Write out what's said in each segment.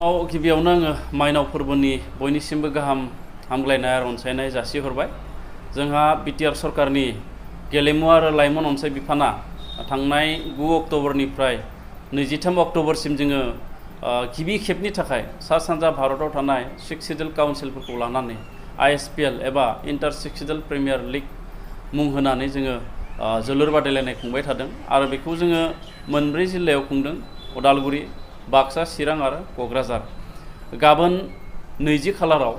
गिबियावनो आङो माइनाव फोरबोनि बयनिसिमबो गाहाम हामग्लायनाय आरो अनसायनाय जासिहरबाय। जोंहा बिटिआर सरकारनि गेलेमु आरो लाइमोन अनसाय बिफाना थांनाय 9 अक्ट'बरनिफ्राय 23 अक्ट'बरसिम जोङो गिबि खेबनि थाखाय सा सानजा भारताव थानाय 6 सिडुल काउन्सिलफोरखौ लानानै ISPL एबा इन्टार 6 सिडुल प्रिमियार लिग मुं होनानै जोङो जोलुर बादायलायनाय खुंबाय थादों आरो बेखौ जोङो मोनब्रै जिल्लायाव खुंदों। उदालगुरि, बाक्सा, चिरां आरो क'क्राझार। गाबोन 20 खालाराव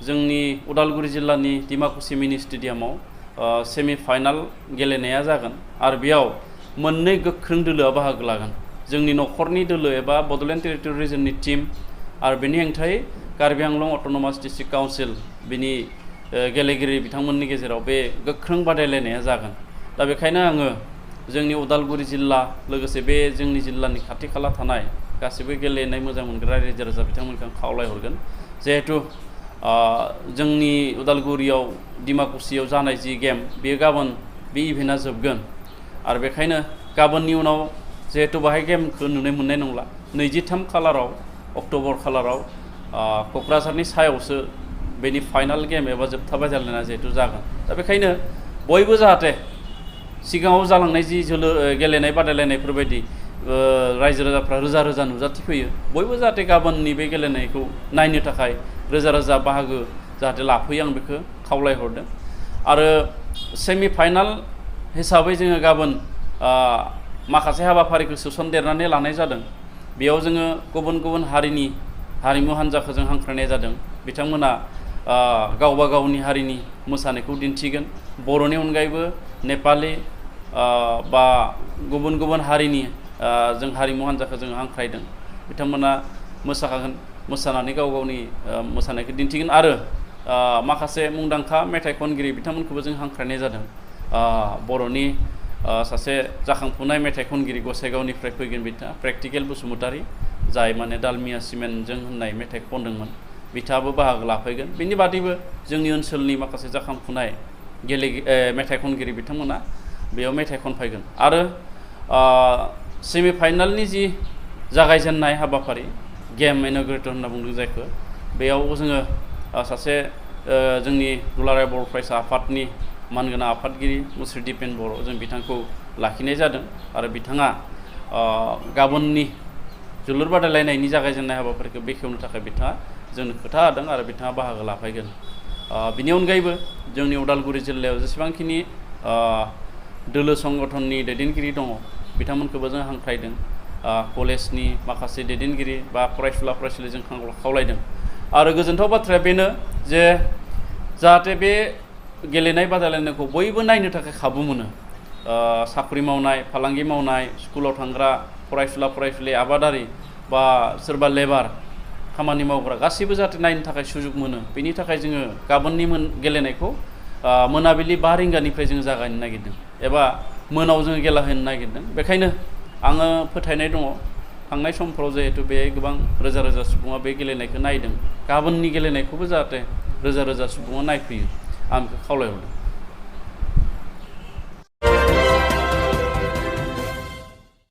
जोंनि उदालगुरि जिल्लानि डिमाकुसि मिनि स्टेडियामाव सेमि फाइनाल गेलेनाया जागोन आरो बेयाव मोननै गोख्रों दोलोआ बाहागो लागोन। जोंनि न'खरनि दोलो एबा बड'लेण्ड टेरिटरि रिजननि टीम आरो बेनि हेंथायै Karbi Anglong autonomous district council बिनि गेलेगिरि बिथांमोननि गेजेराव बे गोख्रों बादायलायनाया जागोन। दा बेखायनो आङो जोंनि उदालगुरि जिल्ला लोगोसे बे जोंनि जिल्लानि खाथि खाला थानाय गासिबो गेलेनाय मोजां मोनग्रा रायजो राजा बिथांमोनखौ आं खावलायहरगोन जिहेतु जोंनि उदालगुरियाव डिमाकुसियाव जानाय जि गेम बेयो गाबोन बे इभेन्टआ जोबगोन आरो बेखायनो गाबोननि उनाव जिहेतु बाहाय गेमखौ नुनो मोननाय नंला। 23 खालाराव अक्ट'बर खालाराव क'क्राझारनि सायावसो बेनि फाइनाल गेम एबा जोबथा बादायलायनाया जिहेतु जागोन। दा बेखायनो बयबो जाहाथे सिगाङाव जालांनाय जि जोलुर गेलेनाय बादायलायनायफोरबायदि रायजो राजाफ्रा रोजा रोजा नुजाथिफैयो, बयबो जाहाथे गाबोननि बे गेलेनायखौ नायनो थाखाय रोजा रोजा बाहागो जाहाथे लाफैयो आं बेखौ खावलायहरदों। आरो सेमि फाइनाल हिसाबै जोङो गाबोन माखासे हाबाफारिखौ सोसनदेरनानै लानाय जादों। बेयाव जोङो गुबुन गुबुन हारिनि हारिमु हान्जाखौ जों हांख्रायनाय जादों। बिथांमोना गावबा गावनि हारिनि मोसानायखौ दिन्थिगोन। बर'नि अनगायैबो नेपालि बा गुबुन गुबुन हारिनि जों हारिमु हान्जाखौ जों हांख्रायदों। बिथांमोना मोसाखागोन, मोसानानै गाव गावनि मोसानायखौ दिन्थिगोन आरो माखासे मुंदांखा मेथाइ खनगिरि बिथांमोनखौबो जों हांख्रायनाय जादों। बर'नि सासे जाखांफुनाय मेथाइ खनगिरि गसाइगावनिफ्राय फैगोन बिथाङा प्रेक्टिकेल बसुमतारी, जाय माने दालमिया सिमेन्टजों होननाय मेथाइ खनदोंमोन, बिथाङाबो बाहागो लाफैगोन। बिनि बादैबो जोंनि ओनसोलनि माखासे जाखांफुनाय मेथाइ खनगिरि बिथांमोना बेयाव मेथाइ खनफैगोन। आरो सेमि फाइनालनि जि जागायजेननाय हाबाफारि गेम इन'ग्रेटर होनना बुंदों जायखौ, बेयाव जोङो सासे जोंनि दुलाराय बर' फरायसा आफादनि मानगोनां आफादगिरि मुस्रि दिपेन बर' जों बिथांखौ लाखिनाय जादों आरो बिथाङा गाबोननि जोलुर बादायलायनायनि जागायजेननाय हाबाफारिखौ बेखेवनो थाखाय बिथाङा जोंनो खोथा होदों आरो बिथाङा बाहागो लाफैगोन। बिनि अनगायैबो जोंनि उदालगुरि जिल्लायाव जेसेबांखिनि दोलो संगठननि दैदेनगिरि दङ बिथांमोनखौबो जों हांख्रायदों। कलेजनि माखासे दैदेनगिरि बा फरायसुला फरायसुलि जों खावलायदों। आरो गोजोनथाव बाथ्राया बेनो जे जाहाथे बे गेलेनाय बादायलायनायखौ बयबो नायनो थाखाय खाबु मोनो। साख्रि मावनाय, फालांगि मावनाय, स्कुलाव थांग्रा फरायसुला फरायसुलि, आबादारि बा सोरबा लेबार खामानि मावग्रा गासैबो जाहाथे नायनो थाखाय सुजुग मोनो। बेनि थाखाय जोङो गाबोननि गेलेनायखौ मोनाबिलि 5 रिंगानिफ्राय जोङो जागायनो नागिरदों एबा मोनाव जोङो गेला होनो नागिरदों। बेखायनो आङो फोथायनाय दङ थांनाय समफोराव जिहेतु बे गोबां रोजा रोजा सुबुङा बे गेलेनायखौ नायदों, गाबोननि गेलेनायखौबो जाहाथे रोजा रोजा सुबुङा नायफैयो आं बेखौ खावलायहरदों।